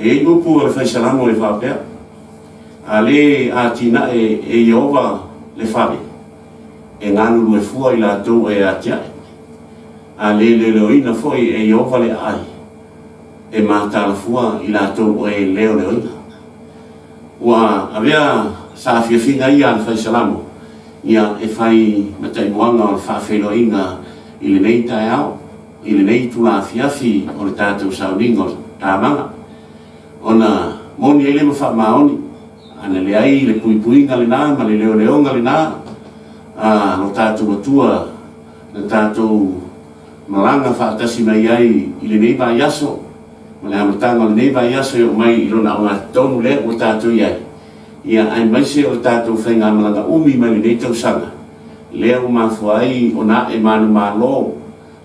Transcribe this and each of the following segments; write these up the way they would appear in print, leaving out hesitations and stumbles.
E i ai upu a le Fai Salamo e faapea, A le atinae e Ieova le fale, e galulue fua i latou e atiae. A le leoleoina foi e Ieova le aai, e mataala fua i latou e leoleoina. Ua avea saafiafiga ia a le Fai Salamo ia e fai ma taimuaga o le faafeiloaiga i lenei taeao, i lenei itula afiafi o le tatou sauniga o le tamaga. Ona moni ai lea ma faamaoni, ana leai le puipuiga lena ma le leoleoga lena a lo tatou Atua na tatou malaga faatasi mai ai i lenei vaiaso, ma le amataga o lenei vaiaso e oo mai i lona ogatotonu lea ua tatou i ai, ia aemaise o le tatou faigamalaga umi mai lenei tausaga, lea ua mafua ai ona ae manumalo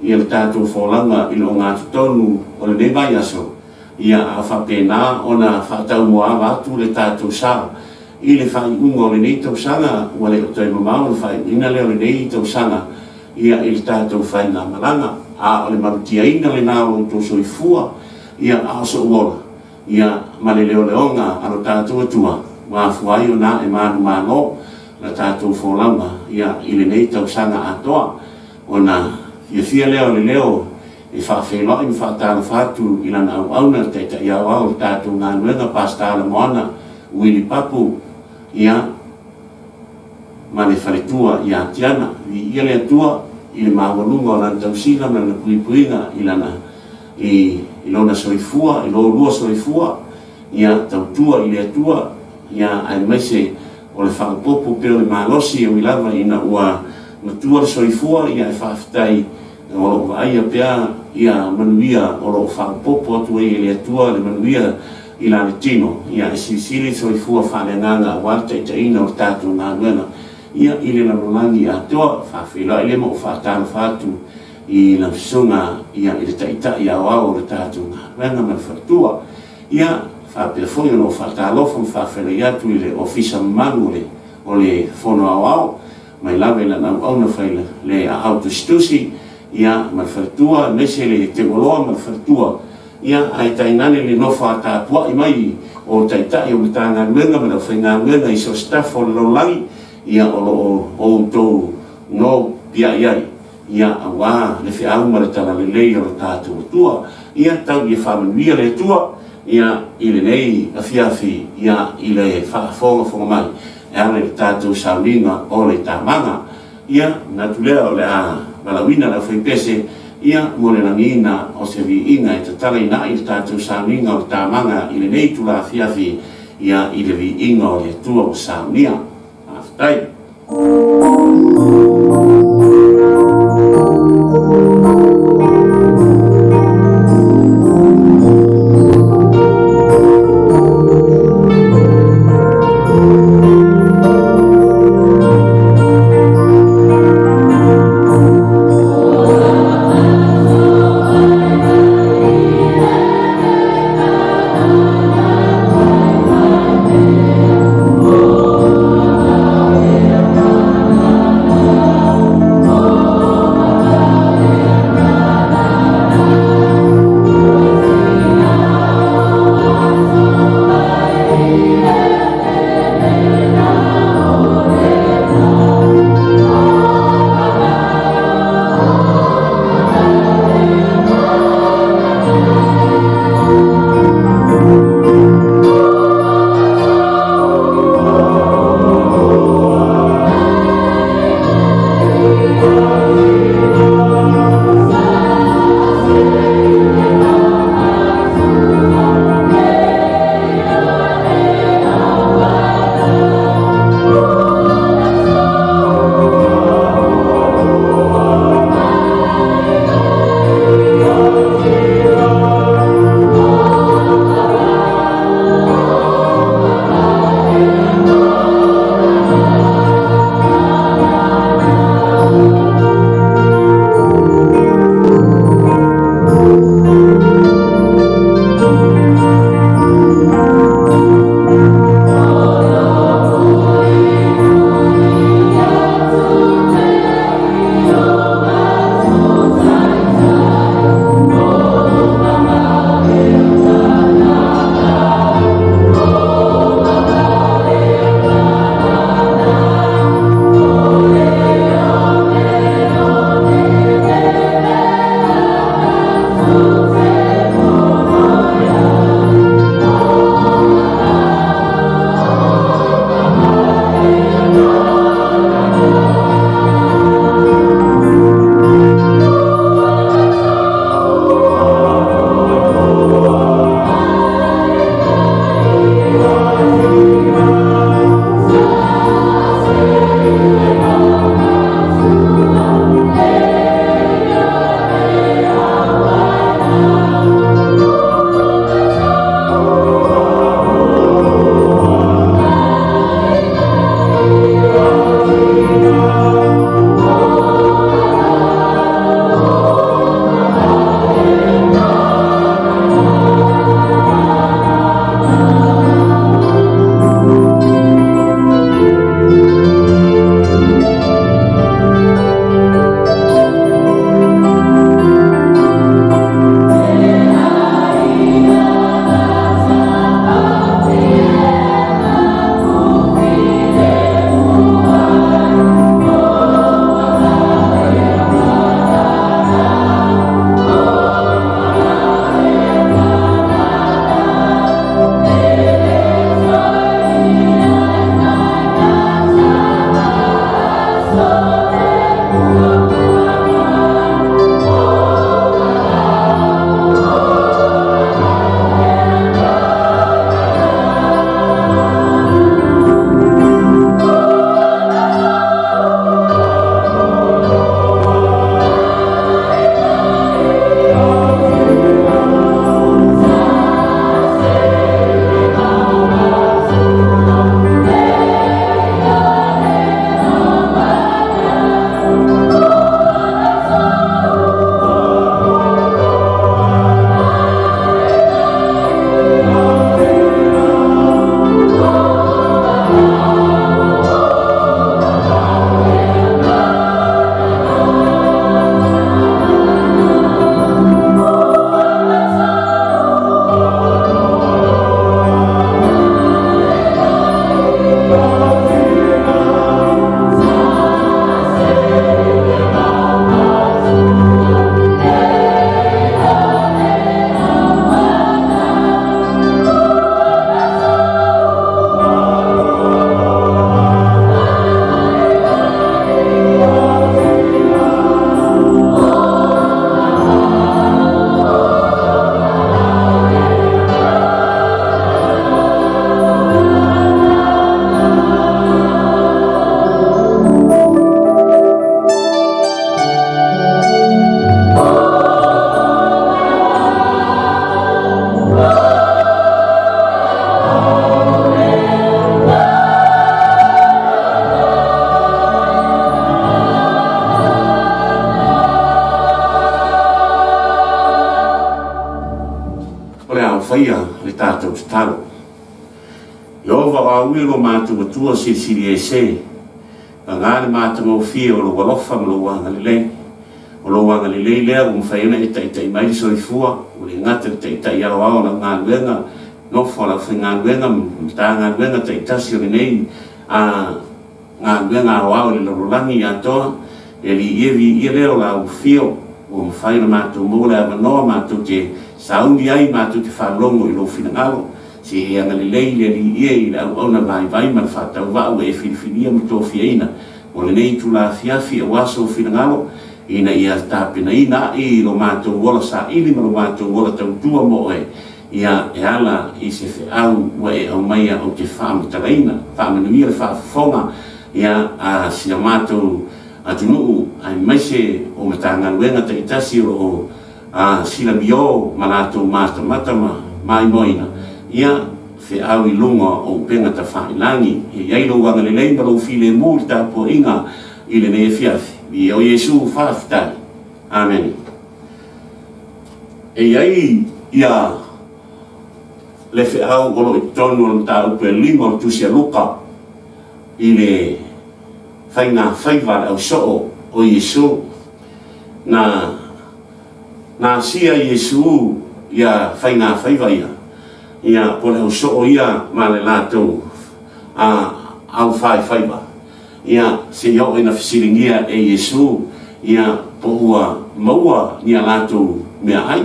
ia le tatou folauga i le ogatotonu o lenei vaiaso, ia a o faapena ona faataumuaava atu le tatou sa i le faaiuga o lenei tausaga, ua le o toe mamao le faaiuina lea o lenei tausaga ia i le tatou faigamalaga. A o le malutiaina lena o lo outou soifua, ia a o sou ola, ia ma le leoleoga a lo tatou Atua, ua afua ai ona ae manumalo la tatou folauga ia i lenei tausaga atoa. Ona fiafia lea o le leo e faafeiloai ma faatalofa atu i lana auauna, le Taitai Aoao o le tatou galuega, Pastor Alamoana Uili Papu, ia, ma le faletua ia Tiana. Viia le Atua i le maualuga o Lana tausiga ma Lana puipuiga i lana i, i lona soifua, i lo lua soifua, ia tautua i le Atua, ia aemaise o le faaopoopo pea o le malosi e ui lava ina ua matua le soifua, ia ae faafetai o lo o vaaia pea ia manuia o lo o faaopoopo atu ai e le Atua le manuia i lana tino, ia ae silisili le soifua faaleagaga aua le taitaiina o le tatou galuega ia i le lalolagi atoa. Faafeiloai lea ma ou faatalofa atu i lau susuga ia i le Taitai Aoao o le tatou galuega ma le faletua. Ia, faapea foi ona ou faatalofa ma faafeiloai atu i le Ofisa mamalu o le o le Fono Aoao, mai lava i lana auauna fai le aau tusitusi, ia, ma le faletua, aemaise le teualoa ma le faletua, ia, ae tainane le nofo a tapuai mai o Taitai o Matagaluega ma le aufaigaluega i so o se tafa o le lalolagi, ia, o lo o outou nopiai ai, ia, aua le feau ma le talalelei o lo tatou Atua. Ia, tau ia faamanuia le Atua, ia, i lenei afiafi, ia, i le faafogafoga mai e ala i le tatou sauniga o le tamaga. Ia, manatu lea o le a valaauina le aufaipese, ia, mo le lagiina o se viiga e tatalaina ai le tatou sauniga o le tamaga i lenei itula afiafi, ia, i le viiga o le Atua ua saunia. Faafetai. tatalo. Ieova o a ui e lo matou Atua Silisili Ese, paga le matagofie o lou alofa ma lou agalelei. O lou agalelei lea ua mafai ona e taitai mai le soifua, ua le gata i le taitai aoao o lau galuega, nofo a le aufaigaluega ma Matagaluega taitasi o lenei a galuega aoao i le lalolagi atoa. Le Alii e, viia lea o la Afio, ua mafai ona matou maua le avanoa matou te sauni ai, matou te faalogo i lou finagalo. Se e agalelei le Alii e i le auauna vaivai ma le faatauvaa ua e filifilia ma tofiaina mo lenei itula afiafi aua sou finagalo, ina ia tapenaina a'i lo matou ola saili ma lo matou ola tautua mo oe, ia e ala i se feau ua e aumaia ou te faamatalaina. Faamanuia le faafofoga ia a si a matou atunuu aemaise o Matagaluega taitasi o lo o a silamio ma latou matamata ma maimoaina ia feau i luga o upega tafailagi. E i ai lou agalelei ma lou filemu i le tapuaiga i lenei afiafi. Viia o Iesu, faafetai. Amene. E i ai ia le feau o lo o i totonu o le mataupu e lima o le Tusi a Luka i le faiga faiva a le ausoo o Iesu. Na na asia Iesu ia faiga faiva ia, ia po o le ausoo ia ma le latou a aufaifaiva. Ia, seia oo ina fesiligia e Iesu, ia, po ua maua ni a latou meaai,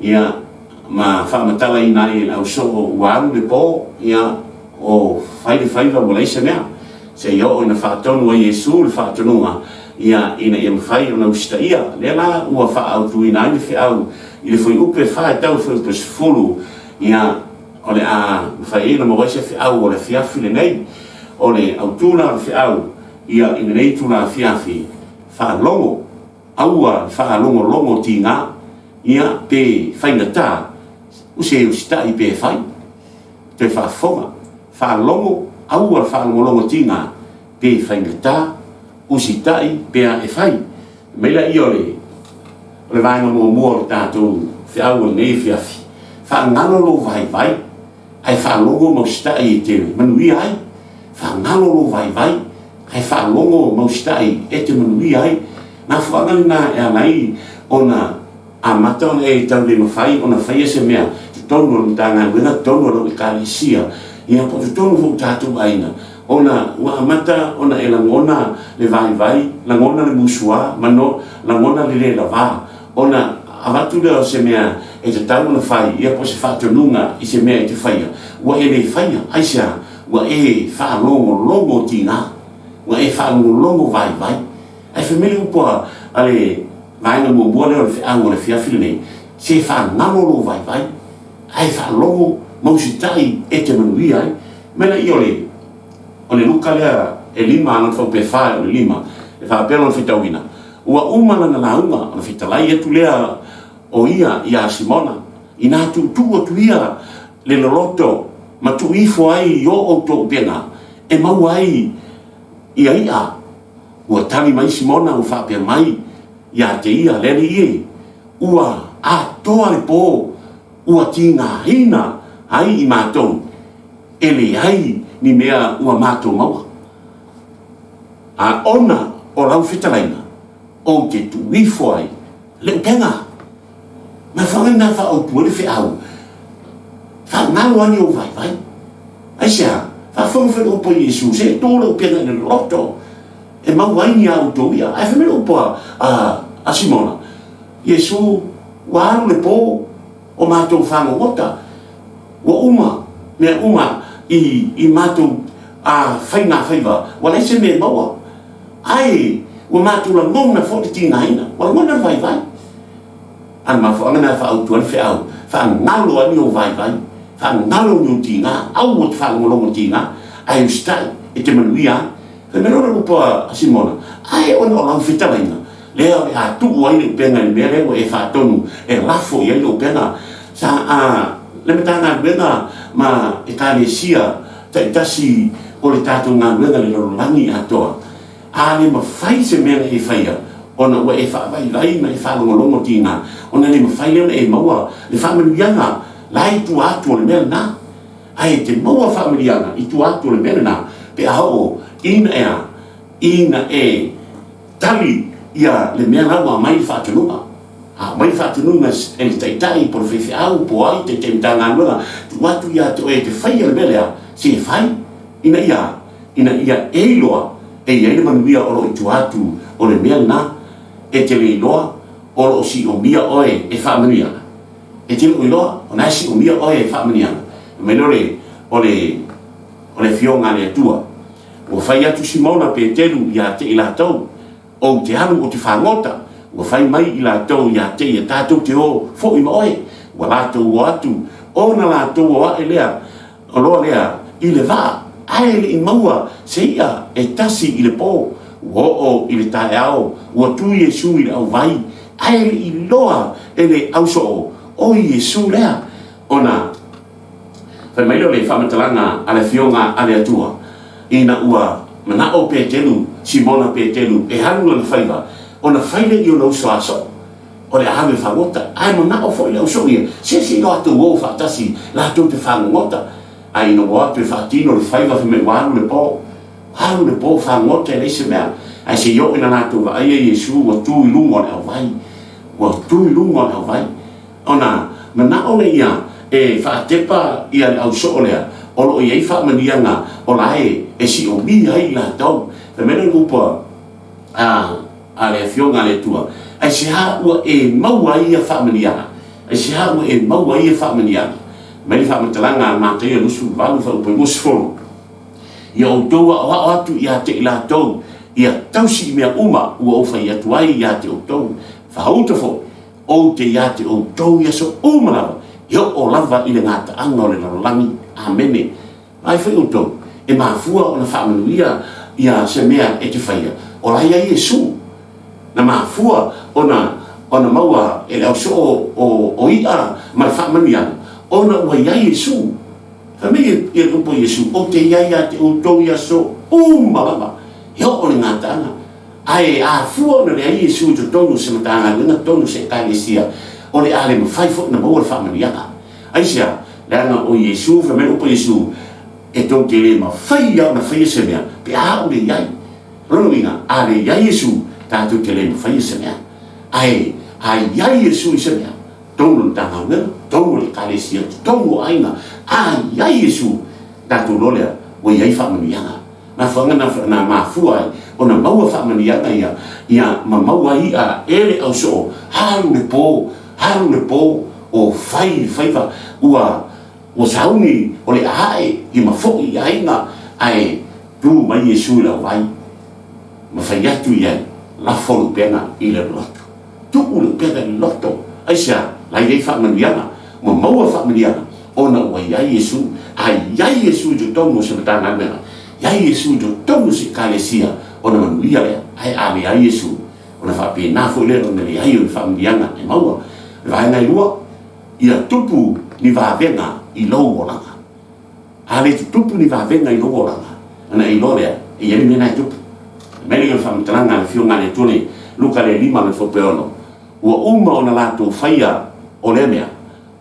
ia, ma faamatalaina ai e le ausoo ua alu le po, ia, o fai le faiva ua leai se mea. Seia oo ina faatonu ai Iesu le faatonuga, ia, ina ia mafai ona usitaia. Lea la ua faaautuina ai le feau i le fuaiupu e fa e tau i le fuaiupu e 10, ia, O le a mafai ai ona maua ai se feau o le afiafi lenei. O le autu la o le feau, ia i lenei itula afiafi, faalogo, aua le faalogologo tiga, ia pe faigata, o se usitai pe fai, toe faafofoga, faalogo, aua le faalogologo tiga, pe faigata, usitai pe a e fai. Mai laia o le o le vaega muamua o le tatou feau o lenei afiafi, faagalo lou vaivai ae faalogo ma usitai e te manuia ai. Faagalo lou vaivai ae faalogo ma usitai e te manuia ai. Mafuaaga lena e ala ai ona amata ona e tau le mafai ona faia se mea totonu o le Matagaluega, totonu o lau Ekalesia, ia po o totonu foi o tatou aiga, ona ua amata ona e lagona le vaivai, lagona le musuā, ma no, lagona le le lavā, ona avatu lea o se mea e tatau ona fai, ia po o se faatonuga i se mea e te faia, ua e le faia. Aisea? Ua e faalogologo tiga, ua e faalogologo vaivai. Ae fai mai le upu a le vaega muamua lea o le feau o le afiafi lenei, se faagalo lou vaivai, ae faalogo ma usitai e te manuia ai. Mai laia o le o le Luka lea e lima lona fuaiupu e fa e o le lima, e faapea lona faitauina, Ua uma lana lauga, ona fetalai atu lea o ia iā Simona, inā tuutuu atu ia le loloto ma tuu ifo ai i o outou upega e maua ai ia i'a. Ua tali mai Simona ua faapea mai ia te ia, Le Alii e, ua atoa le po ua tigaina ai i matou, e leai ni mea ua matou maua. A ona o lau fetalaiga, ou te tuu ifo ai le upega. Mafuaaga lena e faaautu ai le feau, faagalo ai ni ou vaivai. Aisea? Faafofoga foi le upu a Iesu, se to le upega i le loto e maua ai ni a outou i'a. Ae fai mai le upu a, a, a Simona, Iesu, ua alu le po o matou fagogota, ua uma mea uma i, i matou a, faiga faiva, ua leai se mea e maua. Ae ua matou lagona foi le tigaina, ua lagona le vaivai. A o le mafuaaga lena e faaautu ai le feau, faagalo ai ni ou vaivai, faagalo ni ou tiga, aua te faalogologo tiga, ae usitai e te manuia ai. Fai mai loa le upu a Simona, Ae ona o lau fetalaiga, lea o le a tuu ai le upega i le mea lea ua e faatonu e lafo i ai le upega. Sa a le Matagaluega ma Ekalesia taitasi o le tatou galuega i le lalolagi atoa, A le mafai se mea na e faia, ona ua e faavaivai ma e faalogologo tiga, ona le mafai lea ona e maua le faamanuiaga. La e i tua atu o le mea lena. Ae e te maua faamanuiaga i tua atu o le mea lena pe a oo ina e a? Ina e tali ia le mea la ua aumai le faatonuga. A aumai le faatonuga e le taitai po o le faifeau po o ai taitai Matagaluega, tuu atu ia te oe e te faia le mea lea, se e fai ina ia a? Ina ia e iloa e i ai le manuia o lo o i tua atu o le mea lena. E te le iloa o lo o siomia oe e faamanuiaga. E te le o iloa o na e siomia oe e faamanuiaga. Fai mai lea o le, o le, o le Afioga a le Atua, Ua fai atu Simona Peteru ia te i latou, Ou te alu ou te fagota. Ua fai mai i latou ia te ia, Tatou te o foi ma oe. Ua latou o atu, ona latou o ae lea, loa lea i le vaa, ae le i maua se i'a e tasi i le po. Ua oo i le taeao, ua tu Iesu i le auvai, ae le i iloa e le ausoo, o Iesu lea. Ona fai mai lea o le faamatalaga a le Afioga a le Atua, ina ua manao Peteru, Simona Peteru, e alu lana faiva, ona fai lea i ona uso a soo, o le a alu e fagota. Ae manao foi le ausoo ia, se se i latou o faatasi latou te fagogota. Ae ina ua o atu e faatino le faiva, fai mai ua alu le po, alu le po fagota e leai se mea. Ae se i oo ina latou vaaia Iesu ua tu i luga o le auvai, ua tu i luga o le auvai. Ona manao lea ia e faatepa ia le ausoo lea o lo o i ai faamanuiaga o la e siomia ai i latou. Fai mai le upu a a le Afioga a le Atua, Aisea ua e maua ai ia faamanuiaga? Aisea ua e maua ai ia faamanuiaga? Fai mai le faamatalaga a Mataia 28 fuaiupu e 20, Ia outou aoao atu ia te i latou, ia tausi i mea uma ua ou fai atu ai ia te outou. Faauta foi, Ou te ia te outou i aso uma lava, e oo lava i le gataaga o le lalolagi. Amene. Vaai foi outou, e mafua ona faamanuia ia se mea e te faia, o la e i ai Iesu. Na mafua ona ona maua e le ausoo o o i'a ma le faamanuiaga, ona ua i ai Iesu. Fai mai ia le upu a Iesu, Ou te i ai ia te outou i aso uma lava, e oo i le gataaga. Ae a fua ona leai Iesu i totonu o se Matagaluega totonu o se Ekalesia, o le a le mafai foi ona maua le faamanuiaga. Aisea? Leaga o Iesu, fai mai le upu a Iesu, E tou te le mafai lava ona faia se mea pe a au le i ai. O lona uiga, a le i ai Iesu, tatou te le mafaia se mea. Ae a i ai Iesu i se mea, totonu o le Matagaluega, totonu o le Ekalesia, totonu o aiga, a i ai Iesu, tatou iloa lea, ua i ai faamanuiaga. Mafuaaga na na mafua ai ona maua faamanuiaga ia, ia ma maua ai i'a e le ausoo, alu le po, alu le po, o fai le faiva, ua, ua sauni o le a ae ia ma fo'i i aiga, ae tu mai Iesu i lau vai, ma fai atu i ai, lafo le upega i le loto. Tuu le upega i le loto. Aisea? La i ai faamanuiaga. Ua maua faamanuiaga ona ua i ai Iesu. A i ai Iesu i totonu o se Matagaluega, i ai Iesu i totonu o se Ekalesia, ona manuia lea. Ae a leai Iesu, ona faapena foi lea ona leai o ni faamanuiaga e maua. O le vaega e lua, ia tupu ni vavega i lou olaga. A le tutupu ni vavega i lou olaga, ona e iloa lea, e i ai le mea na e tupu. Fai mai le faamatalaga a le Afioga a le Atua nei, Luka le 5 ma le 6, Ua uma ona latou faia o lea mea,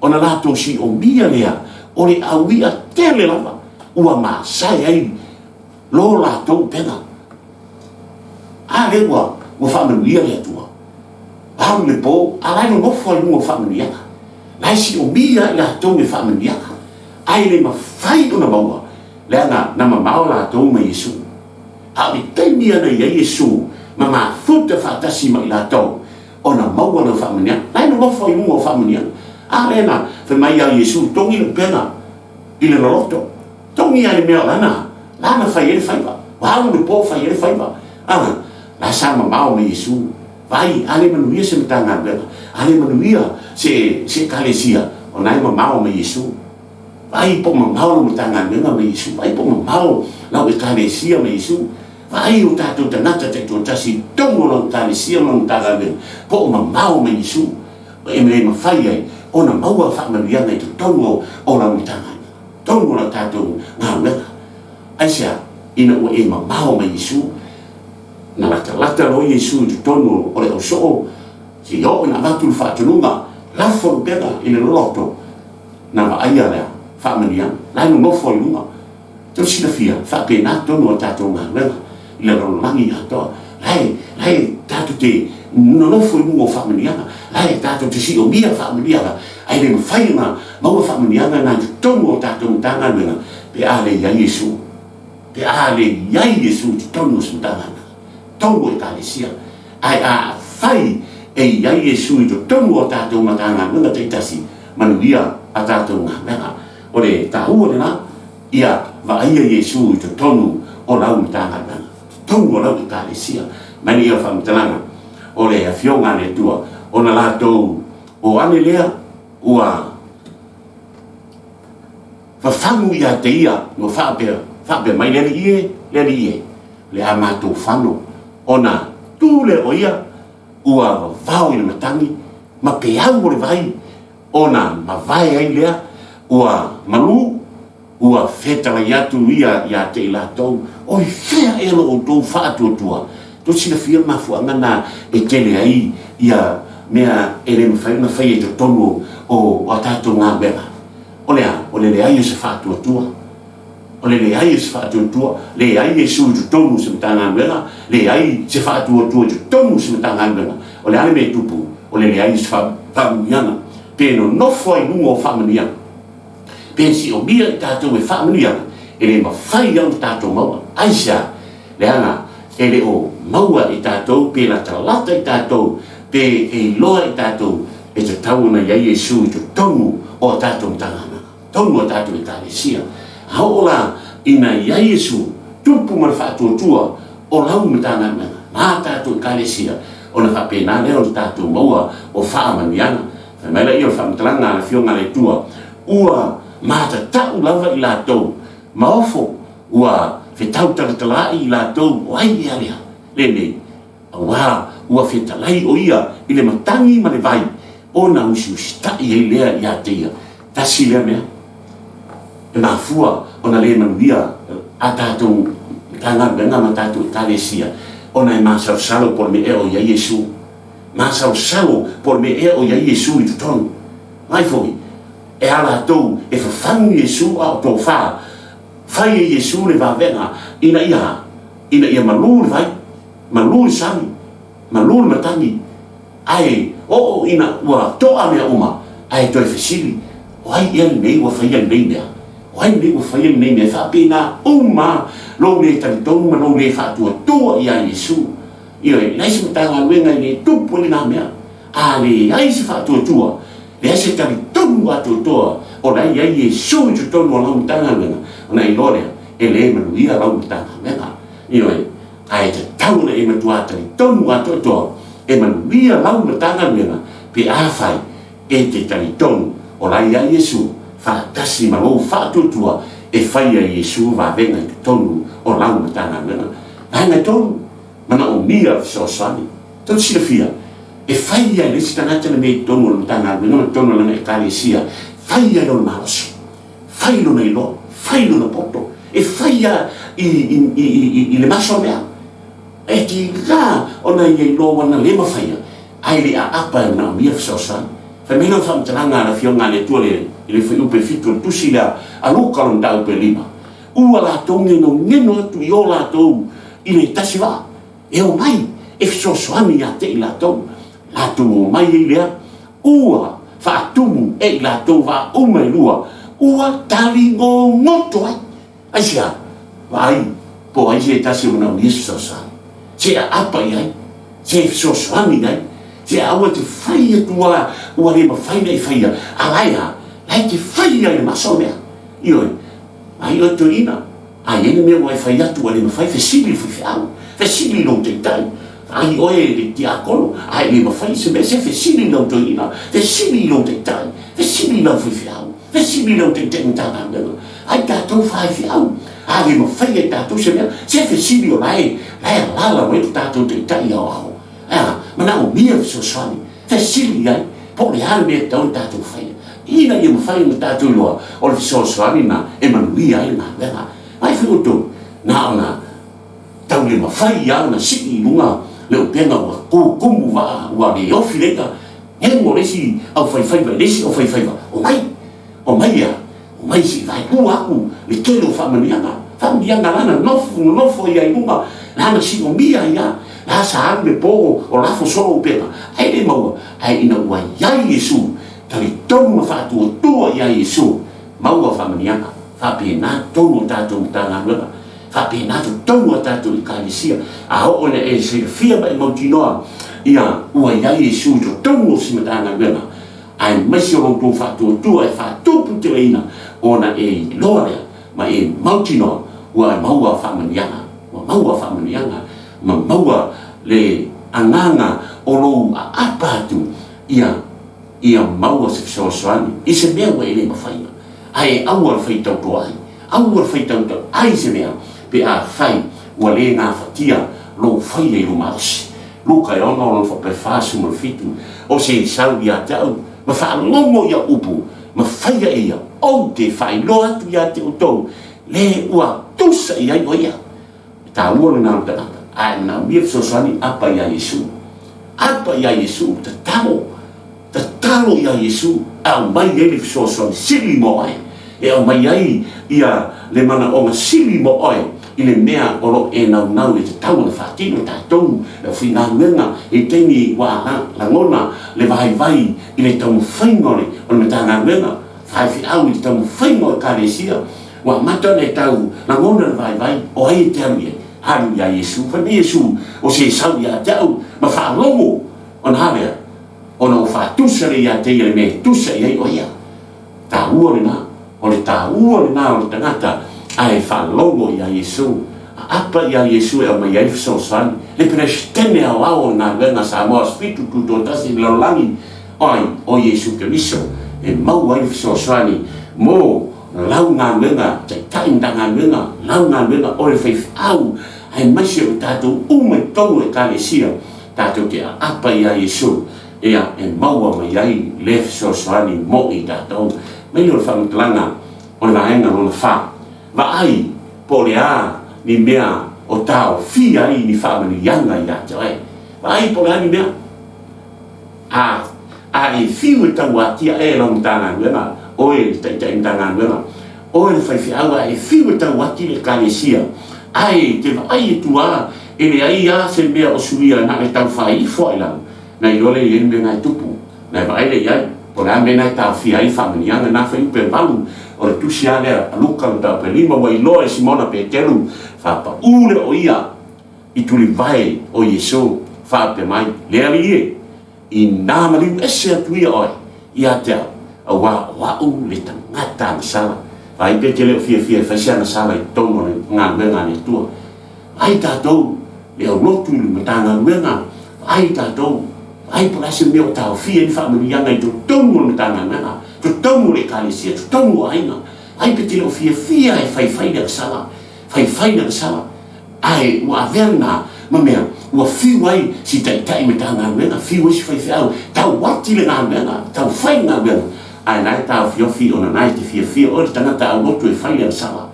ona latou siomia lea o le aui'a tele lava ua masae ai lo latou upega. A lea ua, ua faamanuia le Atua. Alu le po, a la e nonofo ai luga o faamanuiaga. La e siomia i latou e faamanuiaga. Ae le mafai ona maua, leaga na mamao latou ma Iesu. A o le taimi ia na i ai Iesu ma mafuta faatasi ma i latou, ona maua lea o faamanuiaga. La e nonofo ai luga o faamanuiaga. A lea na fai mai ia Iesu, togi le upega i le loloto. Togi lava i le mea o lana, lana fai ai le faiva. Ua alu le po fai ai le faiva. A, la sa mamao ma Iesu. Vaai, a le manuia se Matagaluega, a le manuia se, se Ekalesia, o na e mamao ma Iesu. Vaai po o mamao lau Matagaluega ma Iesu. Vaai po o mamao lau Ekalesia ma Iesu. Vaai o tatou tagata taitoatasi i totonu o lau Ekalesia ma lau Matagaluega, po o mamao ma Iesu. E le mafai ai ona maua faamanuiaga i totonu o lau Matagaluega, totonu o la tatou galuega. Aisea? Ina ua e mamao ma Iesu. Na latalata loa Iesu i totonu o le ausoo, seia oo ina avatu le faatonuga, lafo le upega i le loloto. na vaaia lea faamanuiaga, la e nonofo ai i luga. Tou silafia, e faapena totonu o a tatou galuega i le lalolagi atoa. La e, la e tatou te nonofo i luga o faamanuiaga, la e tatou te siomia faamanuiaga, ae le mafai ona maua faamanuiaga na i totonu o a tatou Matagaluega pe a le i ai Iesu. Pe a le i ai Iesu i totonu o se Matagaluega, totonu o Ekalesia. Ae afai e i ai Iesu i totonu o a tatou Matagaluega taitasi, manuia a tatou galuega. O le taua lena, ia vaaia Iesu i totonu o lau Matagaluega, totonu o lau Ekalesia. Mai le ia faamatalaga o le Afioga a le Atua, ona latou o ane lea ua fafagu ia te ia, ua faapea, faapea mai le Alii e, le Alii e, o le a matou fano, ona tu lea o ia, ua vavao i le matagi ma peau o le vai, ona mavae ai lea, ua malu, ua fetalai atu ia ia te i latou, Oi fea ea lo outou faatuatua? Tou silafia le mafuaaga na e tele ai ia mea e le mafai ona faia i totonu o a tatou galuega. O le a? O le leai o se faatuatua. O le leai o se faatuatua, leai Iesu i totonu o se Matagaluega, leai se faatuatua i totonu o se Matagaluega. O le a le mea e tupu? O le leai o se faamanuiaga. Pe nonofo ai i luga o faamanuiaga, pe siomia i tatou e faamanuiaga, e le mafai lava ona tatou maua. Aisea? Leaga e le o maua e tatou pe latalata i tatou pe e iloa i tatou e tatau ona i ai Iesu i totonu o a tatou Matagaluega. totonu o tatou Ekalesia. A oo la ina i ai Iesu, tupu ma le faatuatua o lau Matagaluega ma tatou Ekalesia, ona faapena lea ona tatou maua o faamanuiaga. Fai mai laia o le faamatalaga a le Afioga a le Atua, Ua matatau lava i latou ma ofo, ua fetau talatalaai i latou, o ai ea lea? Lenei. Aua ua fetalai o ia i le matagi ma le vai, ona usiusitai ai lea ia te ia. Tasi lea mea e mafua ona le manuia a tatou Matagaluega ma tatou Ekalesia, ona e masalosalo po o le mea ea o i ai Iesu. Masalosalo po o le mea ea o i ai Iesu i totonu. Vaai foi, e a latou e fafagu Iesu a o tofa, fai e Iesu le vavega ina ia a? Ina ia malu le vai. Malu le sami, malu le matagi, ae oo ina ua toa mea uma, ae toe fesili, O ai ea lenei ua faia lenei mea? O ai lenei ua faia lenei mea? E faapena uma lou le talitonu ma lou le faatuatua ia Iesu. Ioe, leai se Matagaluega e le tupu ai lena mea. A leai se faatuatua, leai se talitonu atoatoa o la e i ai Iesu i totonu o lau Matagaluega, ona e iloa lea, e le manuia lau Matagaluega. Ioe. Ae tatau ona e matua talitonu atoatoa e manuia lau Matagaluega pe afai e te talitonu o la ia Iesu faatasi ma lou faatuatua e faia Iesu vavega i totonu o lau Matagaluega. Vaega e tolu, manaomia le fesoasoani. Tou te silafia, e fai lava e le isi tagata le mea i totonu o le Matagaluega ma totonu o lana Ekalesia, fai lava i lona malosi. Fai lona iloa, fai lona poto, e fai lava i, i, i, i, i le maso mea. E tiga ona ia iloa ua na le mafaia, ae le aapa e manaomia fesoasoani. Fai mai lana faamatalaga a le Afioga a le Atua le, i le fuaiupu e fitu o le tusi lea a Luka lona mataupu e lima. Ua latou genogeno atu i o latou i le tasi vaa, e omai e fesoasoani ia te i latou. Latou omai ai lea, ua faatumu e i latou vaa uma e lua, ua tali gogoto ai. Aisea? Vaai, po o ai se tasi o manaomia se fesoasoani, se aapa i ai, se fesoasoani i ai, se aua e te fai atu ua, ua le mafai ona e faia, a la e a? La e te fai ai le maso mea. Ioe, ai oe toeaina, A i ai le mea ua e fai atu ua le mafai, fesili i le faifeau, fesili i lou taitai. Ai oe i le tiakono, a e le mafai se mea, se fesili i lau toeaina, fesili i lou taitai, fesili i lau faifeau, fesili i lau taitai Matagaluega. Ai tatou faifeau, a le mafai e tatou se mea, se fesili o la e, la e alaala mai lo tatou taitai aoao. Ae a, manaomia le fesoasoani, fesili i ai, po o le a le mea e tatau ona tatou faia, ina ia mafai ona tatou iloa o le fesoasoani lena e manuia ai le galuega. Mai foi outou, na ona tau le mafai lava ona sii i luga le upega ua kukumu vaa, ua le ofi le i'a, gego le isi aufaifaiva i le isi aufaifaiva, omai! Omai a, omai se i vaelua aku le tele o faamanuiaga. Faamanuiaga la na nofo, nonofo ai i luga, la na sinomia ai lava, la sa alu le po o lafo solo upega, ae le maua, ae ina ua i ai Iesu, talitonu ma faatuatua ia Iesu, maua faamanuiaga. Faapena totonu o tatou Matagaluega, faapena totonu o tatou Ekalesia. A oo ina e silafia ma e mautinoa, ia ua i ai Iesu i totonu o si Matagaluega, aemaise o lo outou faatuatua e faatuputeleina ona e iloa lea ma e mautinoa ua maua faamanuiaga, ua maua faamanuiaga ma maua le agaga o lou aapa atu ia ia maua se fesoasoani i se mea ua e le mafaia. Ae aua le fai tautoai, aua le fai tautauai se mea pe afai ua le gafatia lou faia i lou malosi. Luka e 6 lona faapea 47, O se sau ia te au, ma faalogo i au upu, ma faia e ia, ou te faailoa atu ia te outou, le ua tusa i ai o ia. E taua lena o le tagata, a e manaomia fesoasoani, apa ia Iesu. Apa ia Iesu, tatalo. Tatalo ia Iesu e aumai ai le fesoasoani sili mo oe, e aumai ai ia le manaoga sili mo oe i le mea o lo o e naunau e tatau ona faatino. Tatou le aufaigaluega i le taimi ua lagona le vaivai i le taumafaiga o le Matagaluega, faifeau i le taumafaiga o Ekalesia, ua amata ona e tau lagona le vaivai, o ai e te alu i ai? Alu ia Iesu. Fai mai Iesu, O se sau ia te au ma faalogo ona a lea? Ona ua faatusa lea ia te ia le mea e tusa i ai o ia. Taua lena, o le taua lena o le tagata ae faalogo ia Iesu, aapa ia Iesu e aumai ai le fesoasoani. Le Peresetene Aoao o le Galuega a Samoa Aso Fitu Tutoatasi i le Lalolagi, o ai? O Iesu Keriso e maua ai le fesoasoani mo lau galuega, Taitai Matagaluega, lau galuega o le faifeau, aemaise o tatou uma i totonu o Ekalesia. Tatou te aapa iā Iesu, ia, e maua mai ai le fesoasoani mo i tatou. Mai lea o le faamatalaga o le vaega lona fa, Vaai po o le a ni mea o taofia ai ni faamanuiaga ia te oe. Vaai po o le a ni mea. A, a e fiu e tauatia ea e lau Matagaluega, oe le Taitai Matagaluega, oe le faifeau, a e fiu e tauati le Ekalesia, ae e te vaai atu lava e leai lava se mea o suia na o le tau fai ifo lava i lalo, na iloa lea e i ai le mea na e tupu, na e vaai lea i ai, po o le a le mea na e taofia ai faamanuiaga na. Fuaiupu e 8 o le tusi lava lea a Luka mataupu e 5, ua iloa e Simona Peteru, faapau lea o ia i tulivae o Iesu, faapea mai, Le Alii e, inā maliu ese atu ia oe ia te au, auā o a'u le tagata agasala. Vaai pe te le o fiafia e fai se agasala i totonu o le galuega a le Atua. Vaai tatou le aulotu i le Matagaluega, vaai tatou, vaai po o le a se mea o taofia ai le faamanuiaga i totonu o le Matagaluega, totonu o le Ekalesia, totonu o aiga. Vaai pe te le o fiafia e faifai le agasala, faifai le agasala. Ae ua avea lena ma mea ua fiu ai si taitai Matagaluega, fiu ai si faifeau, tau ati le galuega, tau fai le galuega, ae la e taofiofi ona na e te fiafia oe le tagata aulotu e fai le agasala.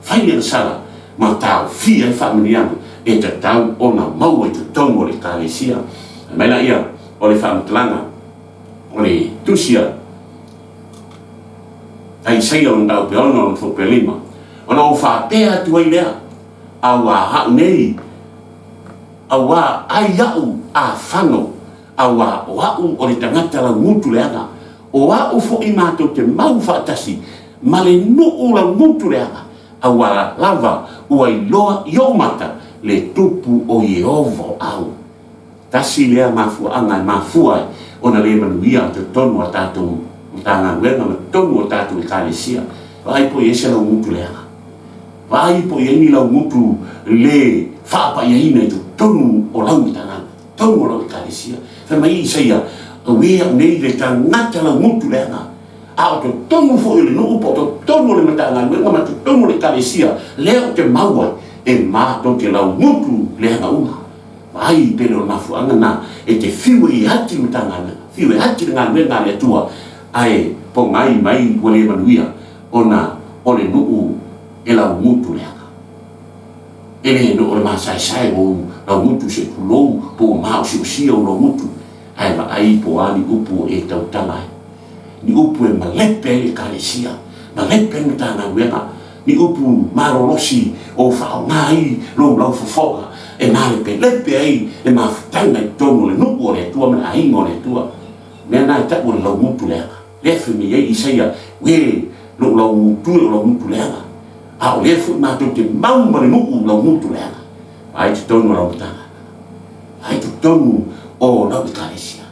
Fai le agasala ma taofia ai faamanuiaga e tatau ona maua i totonu o le Ekalesia. Fai mai laia o le faamatalaga o le tusi a Isaia o le mataupu e 6 o le mataupu e 5, Ona ou faapea atu ai lea, Auā a'u nei, auā ai a'u afano, auā o a'u o le tagata laugutu leaga, o a'u fo'i matou te mau faatasi ma le nu'u laugutu leaga, auā lava ua iloa i o'u mata le tupu o Ieova o au. Tasi lea mafuaaga e mafua ai ona le manuia totonu o a tatou Matagaluega ma totonu o tatou Ekalesia. Vaai po o i ai se laugutu leaga. Vaai po o i ai ni laugutu le faapaiaina i totonu o lau Matagaluega, totonu o lau Ekalesia. Fai mai Isaia, Auē au nei le tagata laugutu leaga, a o totonu foi o le nuu po o totonu o le Matagaluega ma totonu o le Ekalesia lea ou te mau ai, e matou te laugutu leaga uma. Vaai pele o le mafuaaga na e te fiu ai e ati le Matagaluega, fiu e ati le galuega a le Atua, ae pogai mai ua le manuia ona o le nuu e laugutu leaga. E le nuu o le masaesae o ou laugutu se tulou po ua maosiosia ou laugutu, ae vaai po o a ni upu o e tautala ai. Ni upu e malepe ai le Ekalesia, malepe ai le Matagaluega, ni upu malolosi o faaaoga ai lou laufofoga e malepelepe ai le mafutaga i totonu o le nuu o le Atua ma le aiga o le Atua. O le mea lena e tau o le laugutu leaga. Lea e fai mai ai Isaia, Uē, lou laugutu e o laugutu leaga, a o lea foi matou te mau ma le nuu laugutu leaga. Vaai totonu o lau Matagaluega, vaai totonu o lau Ekalesia.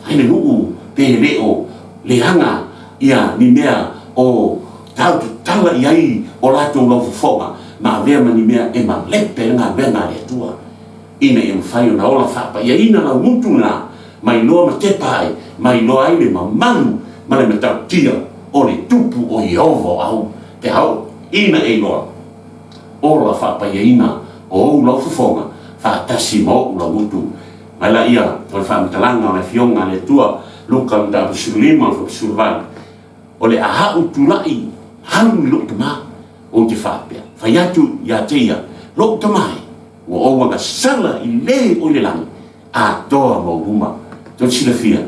Ai le nuu pe le o leaga ia ni mea o tau tatala i ai o latou laufofoga ma avea ma ni mea e malepe ai le galuega a le Atua, ina ia mafai ona ola faapaiaina lau gutu lena mai loa ma tepa ai, mai loa ai le mamalu ma le matautia o le Tupu o Ieova o au, pe a oo ina e iloa ola faapaiaina o ou laufofoga faatasi ma ou laugutu. Mai laia o le faamatalaga o le Afioga a le Atua, Luka mataupu 15 le fuaiupu 18, O le a ou tulai alu i lou tama, ou te faapea, fai atu ia te ia, Lou tama e, ua ou agasala i le o i le lagi, atoa ma ou luma. Tou te silafia,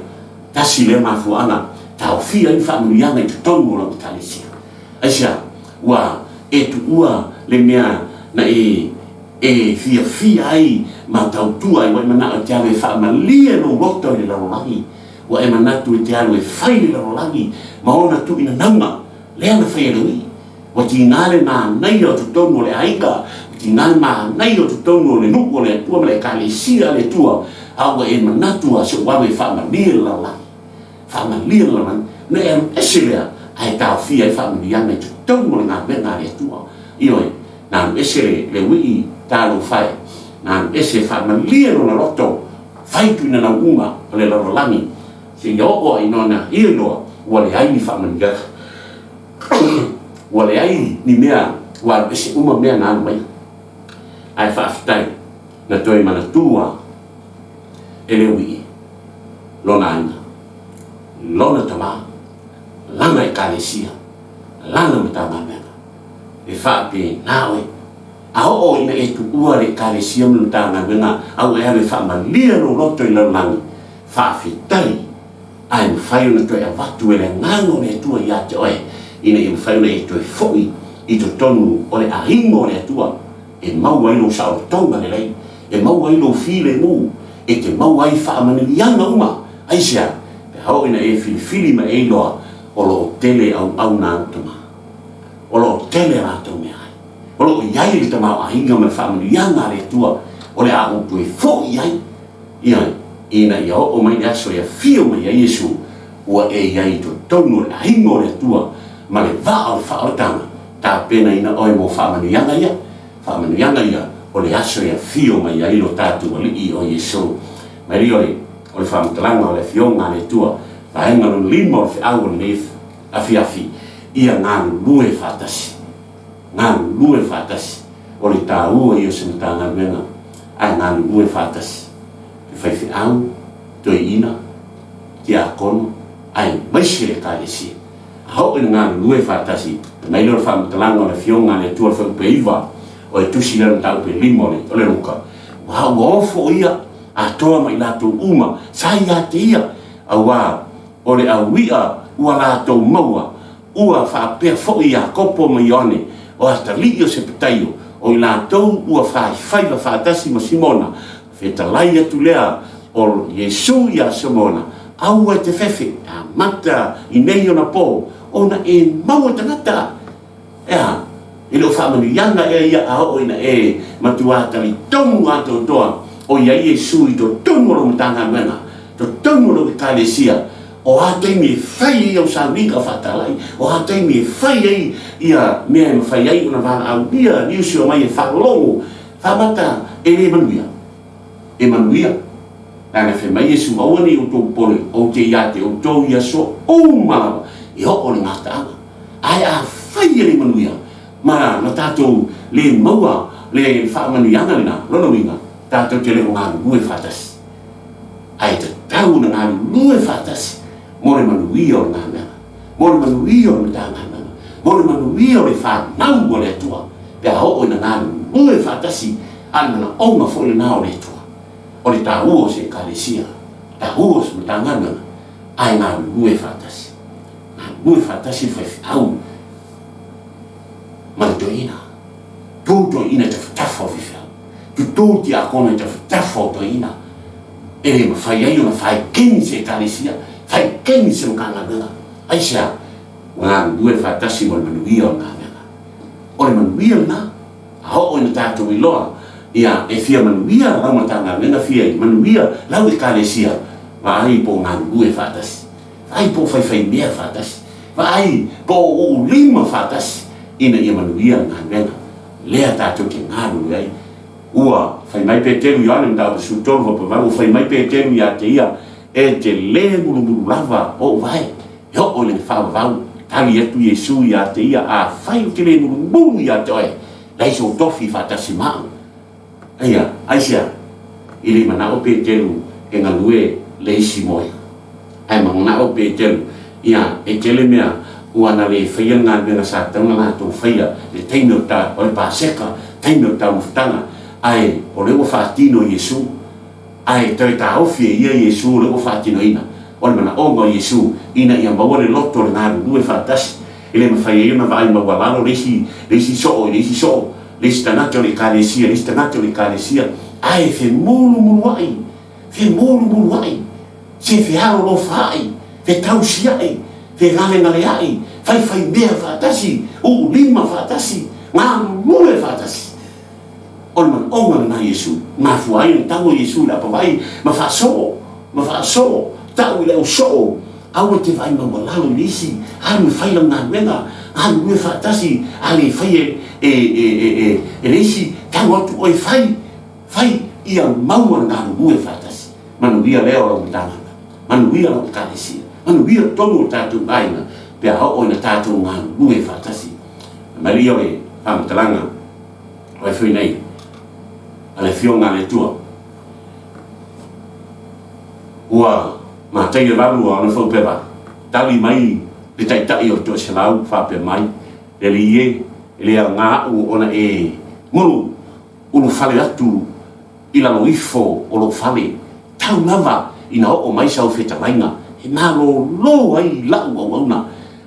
tasi lea mafuaaga taofia ai ni faamanuiaga i totonu o lau Ekalesia. Aisea? Ua e tuua le mea na e e fiafia ai ma tautua ai, ua e manao e te alu e faamalie lou loto i le lalolagi, ua e manatu e te alu e fai le lalolagi ma ona tuuinanauga, lea na fai e le uii. Ua tiga le manaia o totonu o le aiga, ua tiga le manaia o totonu o le nuu o le Atua ma le Ekalesia a le Atua, a ua e manatu lava se ua alu e faamalie le lalolagi. Faamalie le lalolagi, ona e alu ese lea ae taofia ai faamanuiaga i totonu o le galuega a le Atua. Ioe. Na alu ese le uii talofa e, na alu ese e faamalie lona loto, fai tuinanauuga o le lalolagi, seia oo ai nona ia iloa ua leai ni faamanuiaga, ua leai ni mea, ua alu ese uma mea na alu ai. Ae faafetai na toe manatua e le uii lona aiga, lona tama, lana ekalesia, lana Matagaluega. E faapena oe. A oo ina e tuua le Ekalesia ma le Matagaluega a ua e alu e faamalie lou loto i le lalolagi, faafetai, ae mafai ona toe avatu e le Agaga o le Atua ia te oe, ina ia mafai ona e toe foi i totonu o le aiga o le Atua, e maua ai lou saolotoga lelei, e maua ai lou filemu, e te maua ai faamanuiaga uma. Aisea? Pe a oo ina e filifili ma e iloa, o lo o tele auauna a lou Tama. O lo o tele a latou meaai. O lo o i ai le tamaoaiga ma le faamanuiaga a le Atua o le a ou toe foi ai, ioe, ina ia oo mai le aso e afio mai ai Iesu, ua e i ai i totonu o le aiga o le Atua ma le vaa o le faaolataga, tapenaina oe mo faamanuiaga ia, faamanuiaga ia o le aso e afio mai ai lo tatou Alii o Iesu. Mai le o le faamatalaga o le Afioga a le Atua, vaega lona lima o le feau o lenei afiafi, ia galulue faatasi. Galulue faatasi. O le taua ia o se Matagaluega, ae galulue faatasi. Le faifeau, toeaina, tiakono, aemaise le Ekalesia. A oo ina galulue faatasi, fai mai lea o le faamatalaga o le Afioga a le Atua i le Fuaiupu e 9, o le tusi lea o le mataupu e 5 o le Luka, Ua ua ofo o ia atoa ma i latou uma sa ia te ia, auā o le au iʻa ua latou maua, ua faapea foi Iakopo ma Ioane, o atalii o Sepetaio, o i latou ua faifaiva faatasi ma Simona, fetalai atu lea o Iesu iā Simona, Aua e te fefe, e amata i nei ona pō, ona e maua tagata. E aha? E le o faamanuiaga ea ia a oo ina e matuā talitonu atoatoa o i ai Iesu i totonu o lou Matagaluega, totonu o lou Ekalesia, o a taimi e fai ai au sauniga faatalai, o a taimi e fai ai ia mea e mafai ai ona valaaulia nisi o mai e faalogo, faamata e le manuia? E manuia. Leaga e fai mai Iesu, Aua ne i outou popole, ou te ia te outou i aso uma lava, e oo le gataaga. Ae afai e le manuia, ma na tatou le maua le faamanuiaga lena, lona uiga, tatou te le o galulue faatasi. Ae tatau ona galulue faatasi mo le manuia o le galuega, mo le manuia o le Matagaluega, mo le manuia o le fanau a le Atua, pe a oo ina galulue faatasi, a o le manaoga foi lena o le Atua. O le taua o se Ekalesia, taua o se Matagaluega, ae galulue faatasi. galulue faatasi le faifeau ma le toeaina. Tu toeaina i tafatafa o faifeau. Tutu tiakona i tafatafa o toeaina. E le mafai ai ona faekeni se Ekalesia, faekeni se Matagaluega. Aisea? Ua galulue faatasi mo le manuia o le galuega. O le manuia lena. A oo ina tatou iloa, ia, e fia manuia lau Matagaluega, fia manuia lau Ekalesia, vaai po o galulue faatasi, vaai po o faifaimea faatasi, vaai po o uulima faatasi ina ia manuia le galuega lea tatou te galulue ai. Ua fai mai Peteru Ioane mataupu 13 faapavalu, ua fai mai Peteru ia te ia, E te lē mulumulu lava ou vae, e oo i le faavavau. Tali atu Iesu ia te ia, Afai ou te lē mulumulu ia te oe, leai sou tofi faatasi ma au. Aia, aisea? I le manao Peteru e galue le isi moe. Ae manao Peteru, ia, e tele mea ua na le faia le galuega sa tatau ona latou faia le taimi o ta, o le Paseka, taimi o le taumafataga, ae o lea ua faatino Iesu. Ae toe taofi e ia Iesu o lea ua faatinoina. O le manaoga o Iesu, ina ia maua le loto o le galulue faatasi, e le mafai ai ona vaai maualalo le isi, le isi soo i le isi soo, le isi tagata o le Ekalesia i le isi tagata o le Ekalesia, ae femulumuluai, femulumuluai, se fealolofaai, fetausiai, fegalegaleai, faifaimea faatasi, uulima faatasi, galulue faatasi. O le manaoga lena Iesu. Mafua ai ona tago Iesu i le apavai ma faasoo, ma faasoo, tau i le au soo, aua e te vaai maualalo i le isi, alu e fai lau galuega, galulue faatasi, a le fai e, e, e, e, e, e le isi, tago atu oe fai, fai, ia maua le galulue faatasi. Manuia lea o lau Matagaluega, manuia lau Ekalesia, manuia totonu o tatou aiga, pe a oo ina tatou galulue faatasi. Malia o le faamatalaga o ai foi nei a le Afioga a le Atua. Ua matai le valu o ana faupeva, tali mai le taitai o le toeselau faapea mai, Le alii e, e le aoga a'u ona e gulu ulufale atu i lalo ifo o lou fale, tau lava ina oo mai sau fetalaiga e malolo ai la'u auauna.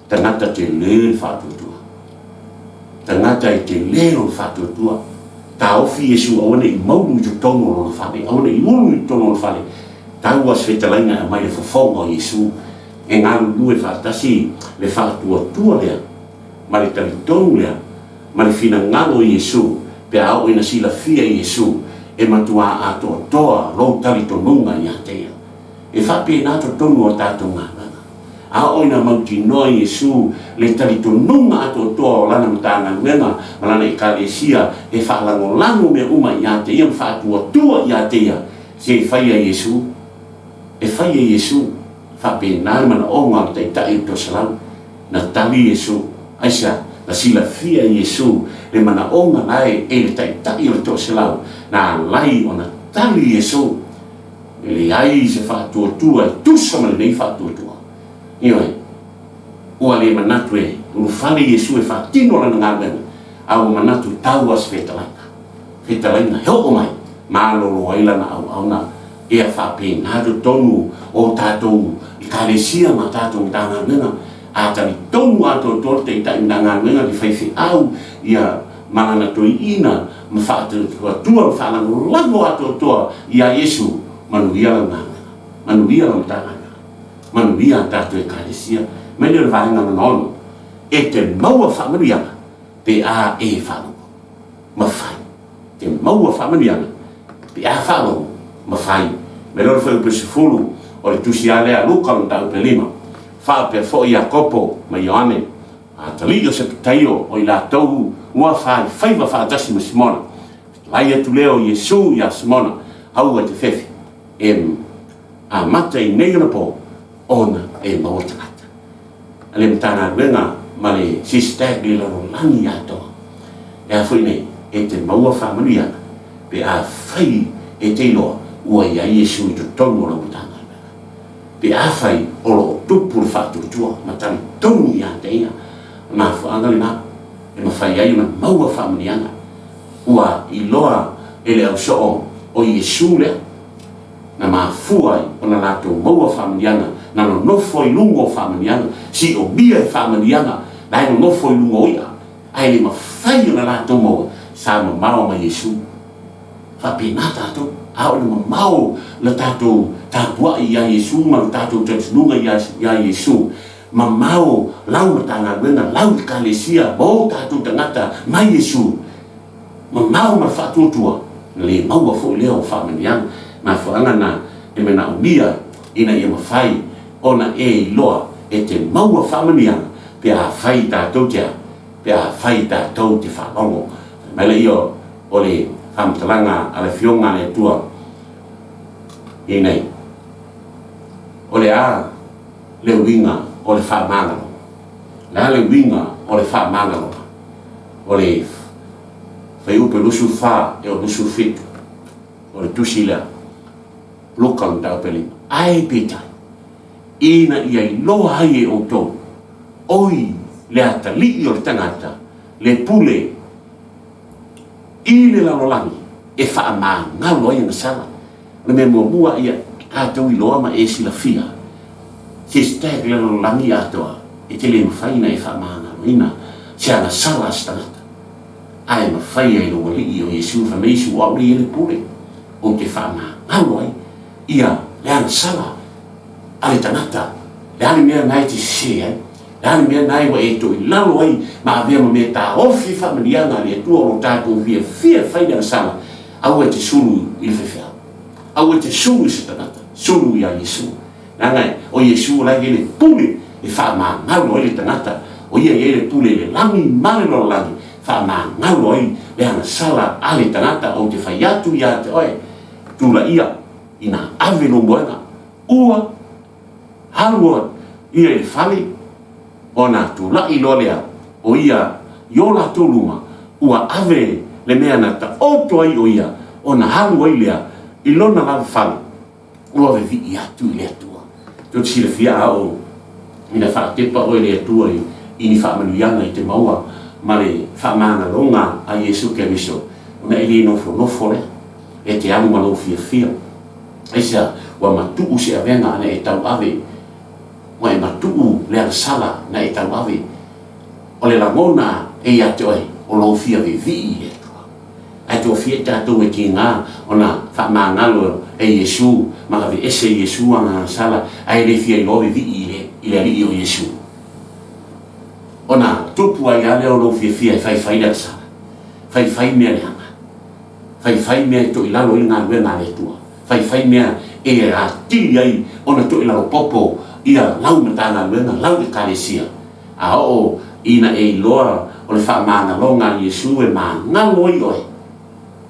Tagata tele le faatuatua. Tagata e tele lona faatuatua. Taofi Iesu aua ne i maulu i totonu o lona fale, aua ne i ulu i totonu o lona fale. Tau a se fetalaiga e aumai le fofoga o Iesu e galulue faatasi le faatuatua lea ma le talitonu lea ma le finagalo o Iesu pe a oo ina silafia Iesu e matuā atoatoa lou talitonuga ia te ia. E faapena totonu o a tatou galuega. A oo ina mautinoa Iesu le talitonuga atoatoa o Lana Matagaluega ma Lana Ekalesia e faalagolago mea uma ia te Ia ma faatuatua ia te Ia, se e fai e Iesu, e fai e Iesu. Faapena le manaoga o le Taitai o le Toaselau. Na tali Iesu. Aisea? Na silafia e Iesu le manaoga la e le Taitai o le Toaselau, na alai ona tali Iesu. E leai se faatuatua e tusa ma lenei faatuatua. Ioe, ua le manatu e ulufale Iesu e faatino lana galuega, a ua manatu tau a se fetalaiga. Fetalaiga e oo mai, malolo ai lana auauna. Ia faapena totonu o tatou Ekalesia ma tatou Matagaluega, a talitonu atoatoa le Taitai Matagaluega, le faifeau, ia, ma lana toeaina ma faatuatua ma faalagolago atoatoa ia Iesu, manuia lau galuega, manuia lau Matagaluega, manuia a tatou Ekalesia. Mai lea o le vaega lona ono, e te maua faamanuiaga pe a e faalogo ma fai. Te maua faamanuiaga pe a faalogo ma fai. Mai lea o le fuaiupu 10 o le tusi a lea a Luka o le mataupu e 5, faapea foi Iakopo ma Ioane, Atalii o Sepetaio, o i latou ua faifaiva faatasi ma Simona. Fetalai atu lea o Iesu iā Simona, Aua e te fefe, e amata i nei ona po, ona e maua tagata. A le Matagaluega ma le SysTag le lalolagi atoa. E a foi nei, e te maua faamanuiaga pe afai e te iloa ua i ai Iesu i totonu o lau Matagaluega. Pe afai o lo o tupu le faatuatua ma talitonu ia te ia, o mafuaaga lena e mafai ai ona maua faamanuiaga. Ua iloa e le ausoo o Iesu lea. Na mafua ai ona latou maua faamanuiaga, na nonofo i luga o faamanuiaga, siomia e faamanuiaga, la e nonofo i luga o i'a, ae le mafai ona latou maua, sa mamao ma Iesu. Faapena tatou, a oo ina mamao le tatou tapuai ia Iesu ma le tatou talitonuga ia Iesu, mamao lau Matagaluega, lau Ekalesia ma o tatou tagata mai Iesu, mamao ma le faatuatua, na le maua foi lea o faamanuiaga. Mafuaaga na e manaomia ina ia mafai ona e iloa e te maua faamanuiaga pe afai tatou te a? Pe afai tatou te faalogo. Fai mai laia o le faamatalaga a le Afioga a le Atua i nei, O le a le uiga o le faamagaloga? O le a le uiga o le faamagaloga? O le fuaiupu e 24 e oo 27 o le tusi lea, Luka le mataupu e 5. Ae peitai, ina ia iloa ai e outou, oi le atalii o le tagata, le pule i le lalolagi e faamagalo ai agasala. O le mea muamua ia tatou iloa ma e silafia, se stag le lalolagi atoa, e te le mafai ona e faamagaloina se agasala a se tagata. Ae mafai ai lou Alii o Iesu, fai mai Iesu, o au lea e i ai le pule, ou te faamagalo ai ia le agasala a le tagata. Le a le mea na e te sese ai? Le a le mea na e ua e toilalo ai ma avea ma mea taofi i faamanuiaga a le Atua o lo tatou fiafia e fai le agasala? Aua e te sulu i le faifeau. Aua e te sulu i se tagata. Sulu iā Iesu. Leaga o Iesu o la e i ai le pule e faamagalo ai le tagata. O ia e i ai le pule i le lagi ma le lalolagi e faamagalo ai le agasala a le tagata. Ou te fai atu ia te oe, tulaia ina ave lou moega, ua alu ia i le fale, ona tulai loa lea o ia i o latou luma, ua ave le mea na taoto ai o ia, ona alu ai lea i lona lava fale, ua vevii atu i le Atua. Tou te silafia a oo ina faatepa oe le Atua i ni faamanuiaga i te maua ma le faamagaloga a Iesu Keriso, ona e le nofonofo lea, e te alu ma lou fiafia. Aisea? Ua matuu se avega na e tauave, ua e matuu le agasala na e tauave. O le lagona e ia te oe, o lou fia vevii i le Atua. Ae toafia i tatou e tiga ona faamagalo e Iesu ma aveese e Iesu ana agasala, ae le fia iloa vevii i le Alii o Iesu. Ona tupu ai lava lea o lou fiafia e faifai le agasala, faifai mea leaga. Faifai mea e toilalo ai le galuega a le Atua. Faifai mea e atili ai ona toilalo popo ia lau Matagaluega, lau Ekalesia. A oo ina e iloa o le faamagaloga a Iesu e magalo ai oe,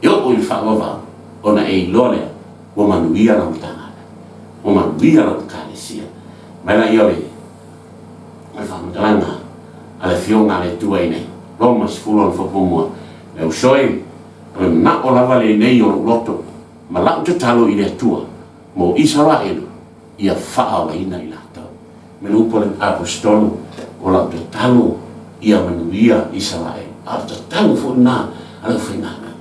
e oo i le faavavau, ona e iloa lea ua manuia lau Matagaluega, ua manuia lau Ekalesia. Mai laia o le faamatalaga a le Afioga a le Atua i nei, Roma 10:1, Le uso e, o le manao lava lenei o lou loto ma lau tatalo i le Atua mo Isaraelu, ia faaolaina i latou. Me le upu a le Aposetolo, o lau tatalo ia manuia Isaraelu, a o le tatalo foi lena a le aufaigaluega.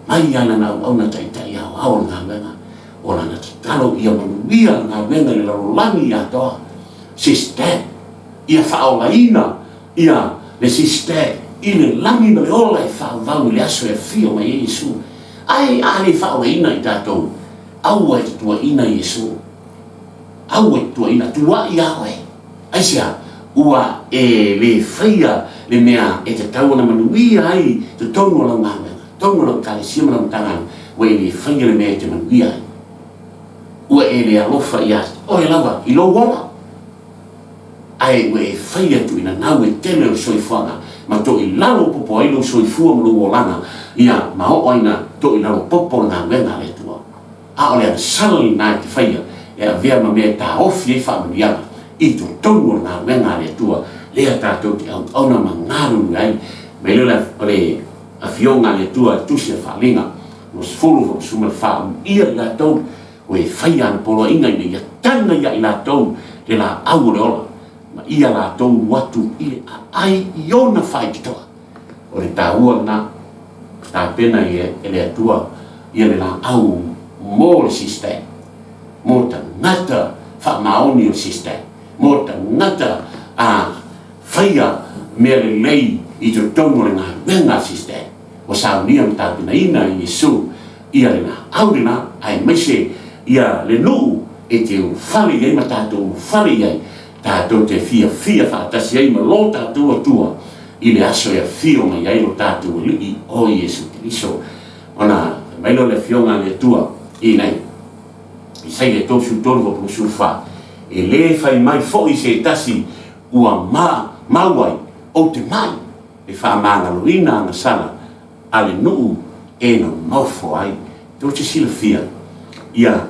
Mai lava lana auauna taitai aoao o le galuega, o lana tatalo ia manuia le galuega i le lalolagi atoa. Sister, ia faaolaina Ia, le sister, i le lagi ma le ola e faavavau i le aso e afio mai ai Iesu. Ae a le faaolaina i tatou, aua e te tuuaina Iesu. Aua e te tuuaina, tuuai ia oe. Aisea? Ua e le faia le mea e tatau ona manuia ai totonu o lau galuega, totonu o lau ekalesia ma lau matagaluega, ua e le faia le mea e te manuia ai. Ua e le alofa ia oe lava i lou ola. Ae ua e faia tuuina nau e tele o le soifuaga ma toilalo popo ai lou soifua ma lou olaga, ia, ma oo ai na toilalo popo le galuega a le Atua. A o le agasala lena e te faia e avea ma mea e taofi ai faamanuiaga i totonu o le galuega a le Atua, lea tatou te auauna ma galulue ai. Mai lea o le Afioga a le Atua i Tusi a Faaaliga 20 14, Amuia i latou Ua e faia ana poloaiga ina ia taga ia i latou le laau o le ola, ma ia latou ulu atu i le aai i ona faitotoa. O le taua lena, tapena e le Atua ia le laau mo le sisitae. Mo tagata faamaoni o le SysTag, mo tagata a faia mea lelei i totonu o le galuega a le SysTag, ua saunia ma tapenaina e Iesu ia le laau lena, aemaise ia le nuu e te ulufale i ai ma tatou ulufale i ai, tatou te fiafia faatasi ai ma lo tatou Atua i le aso e afio mai ai lo tatou Alii o Iesu Keriso. Ona fai mai lea o le Afioga a le Atua i nei, Isaia 33:24, E lē fai mai foi se tasi ua ma mau ai, ou te mai, e faamagaloina agasala a le nuu e nonofo ai. Tou te silafia, ia,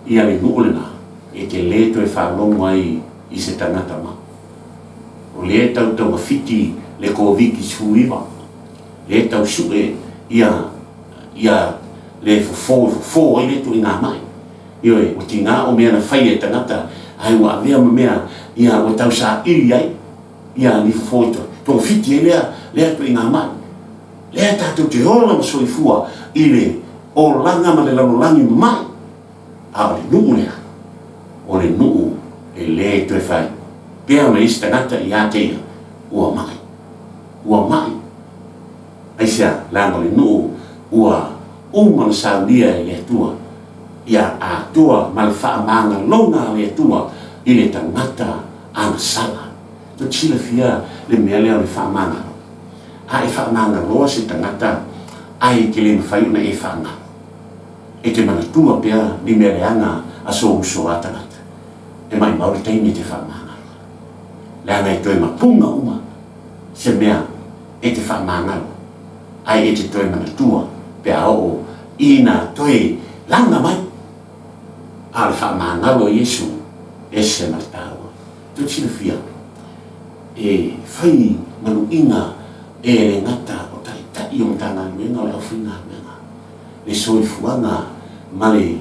ia le nuu lena, e te lē toe faalogo ai i se tagata ma. O lea e tau taugafiti le Koviti 19, lea e tau sue ia, ia le fofo e fofo ai lea ituaiga mai. Ioe, ua tiga o mea na faia e tagata, ae ua avea ma mea ia ua tau saili ai ia ni fofo e togafiti ai lea, lea ituaiga mai. Lea tatou te ola ma soifua i le olaga ma le lalolagi mai. A o le nuu lea, o le nuu e lē toe fai pea ma isi tagata ia te ia, ua mai. Ua mai. Aisea? Leaga o le nuu ua uma ona saunia e le Atua, ia atoa ma le faamagaloga a le Atua i le tagata agasala. Tou te silafia le mea lea o le faamagalo. A e faamagaloa se tagata ae e te le mafai ona e faagalo, E te manatua pea ni mea leaga a sou uso a tagata, e maimau le taimi e te faamagalo. Leaga e toe mapuga uma se mea e te faamagalo, ae e te toe manatua pe a oo ina toe laga mai. A o le faamagalo a Iesu, ese ma le taua. Tou te silafia, e fai manuiga e le gata o taitai o Matagaluega o le aufaigaluega, le soifuaga ma le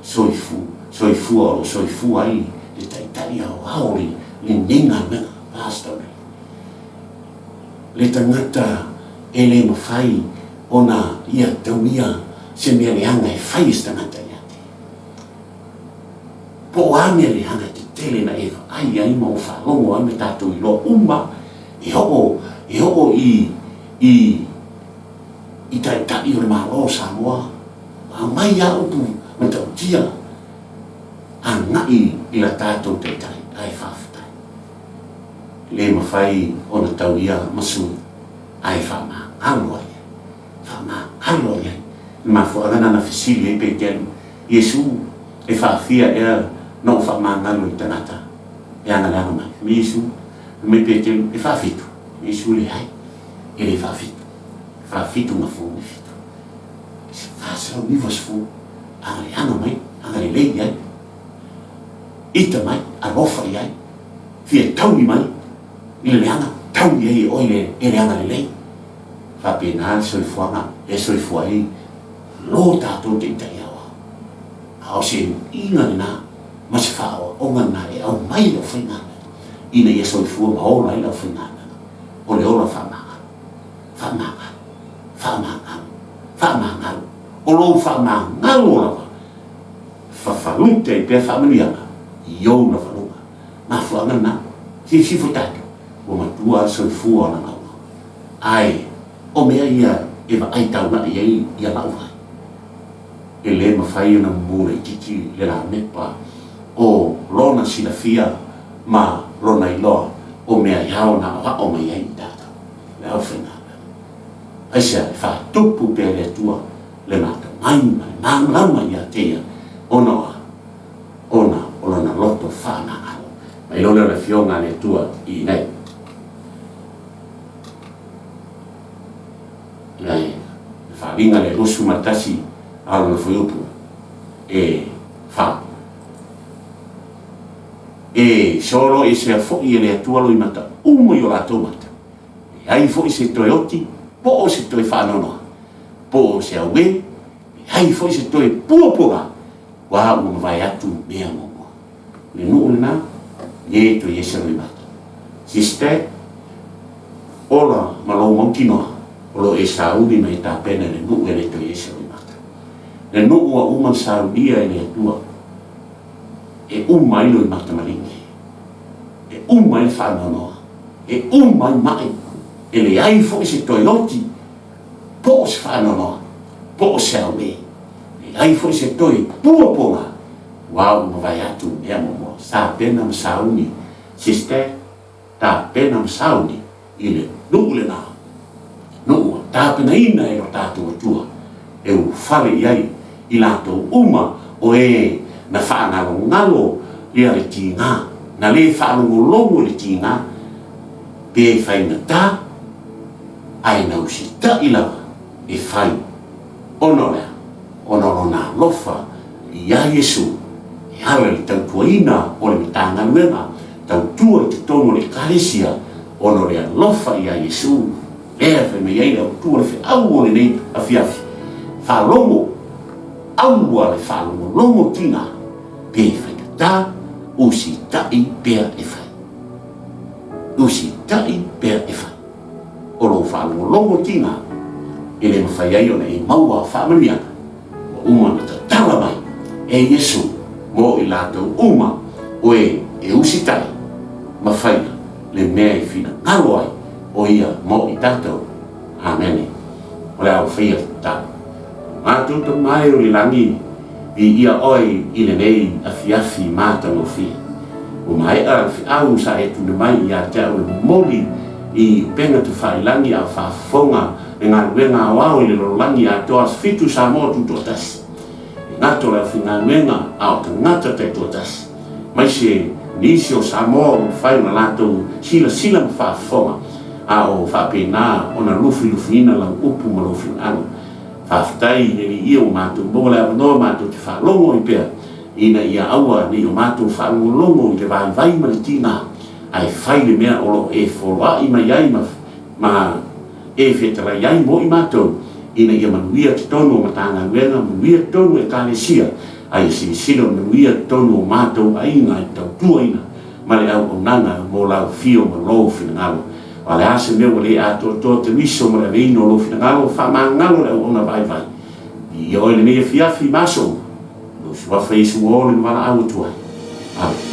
soifu, soifua o lo o soifua ai le Taitai Aoao o lenei galuega, Pastor nei. Le tagata e le mafai ona ia tauia se mea leaga e fai e se tagata ia te ia. Po o a mea leaga e tetele na e vaai ai ma ua faalogo ai ma tatou iloa uma e oo, e oo i, i, i Taitai o le Malo o Samoa, aumai lava upu matautia agai i la tatou Taitai, ae faafetai. Le mafai ona tauia ma sui, ae faamagalo ai ai. Faamagalo ai ai. Le mafuaaga lena na fesili ai Peteru, Iesu, e faafia ea na ou faamagalo i tagata e agaleaga mai? Fai mai Iesu, fai mai Peteru, e faafitu? Iesu, Leai, e le faafitu. Faafitu na fou i fitu. Se 490 agaleaga mai, agalelei i ai, ita mai, alofa i ai, fia taui mai i le leaga, taui ai e oe le, e le agalelei. Faapena le soifuaga e soifua ai lo tatou taitai aoao. A o se uiga lena ma se faaoaoga lena e aumai i le aufaigaluega ina ia soifua ma ola ai le aufaigaluega o le ola faamagalo. Faamagalo, faamagalo, faamagalo. O lou faamagalo lava, fafalute ai pea faamanuiaga i ou lavaluga. Mafuaaga lena, silisili foi tatou, ua matua le soifua o lana auauna. Ae o mea ia e vaai taulai ai ia lau vaai, e le mafai ona mumu laitiiti le lamepa o lona silafia ma lona iloa o mea e ao ona aoao mai ai i tatou. Le aufaigaluega. Aisea e faatupu pea e le Atua le matamai ma le malamalama ia te ia, ona o a? Ona o lona loto faamagalo. Mai loa lea o le Afioga a le Atua i inei. Le faaaliga lea 21 a lona fuaiupu e fa. E soloesea foi e le Atua loimata uma i o latou mata. Leai foi se toe oti, po o se toe faanoanoa, po o se auē, leai foi se toe puapuaga, ua ua mavae atu mea muamua. O le nuu lena, lē toe ese loimata. Sister, ola ma lou mautinoa, o lo o e sauni ma e tapena i le nuu e le toe ese loimata. Le nuu ua uma ona saunia e le Atua. E uma ai loimata maligi, e uma ai le faanoanoa, e uma ai maʻi, e leai foi se toe oti po o se faanoanoa, po o se aumē. Leai foi se toe puapuaga ua ua mavae atu mea muamua. Tapena ma sauni, sister, tapena ma sauni i le nuu lena, nuu ua tapenaina e lo tatou Atua e ulufale i ai i latou uma o e na faagalogalo ia le tiga, na le faalogologo i le tiga, pe faigata, ae na usitai lava e fai ona o le a? Ona o lona alofa iā Iesu e ala i le tautuaina o le Matagaluega tautua i totonu o le Ekalesia, ona o le alofa iā Iesu, lea e fai mai ai le autu o le feau o lenei afiafi, Faalogo, aua le faalogologo tiga, pe faigata, usitai pea e fai. Usitai pea e fai. O lou faalogologo tiga e le mafai ai ona e maua faamanuiaga ua uma ona tatala mai e Iesu mo i latou uma o e e usitai ma faia le mea e finagalo ai o ia mo i tatou. Amene. O le a ou faia le tatalo. Matou Tama e o le lagi, viia oe i lenei afiafi matagofie. Ua maea le feau sa e tuuina mai ia te au e momoli i upega tafailagi a o faafofoga le galuega aoao i le lalolagi atoa aso 7 Samoa Tutoatasi. E gata o le aufaigaluega a o tagata taitoatasi, maise nisi o Samoa ua mafai ona latou silasila ma faafofoga a o faapena ona lufilufiina lau upu ma lou finagalo. Faafetai i le Alii ia ua matou maua le avanoa matou te faalogo ai pea ina ia aua ne i o matou faalogologo i le vaivai ma le tiga, ae fai le mea o lo o e foloai mai ai ma ma e fetalai ai mo i matou, ina ia manuia totonu o Matagaluega, manuia totonu o Ekalesia, a ia silasila o le manuia totonu o matou aiga e tautuaina ma le auaunaga mo lau fio ma lou finagalo. A o le a se mea ua le atoatoa te miso ma le aveina o lou finagalo, faamagalo le auauna vaivai. Viia oe i lenei afiafi ma aso uma, i lou Suafa Iesu ua ole ma valaau atu ai. Amene.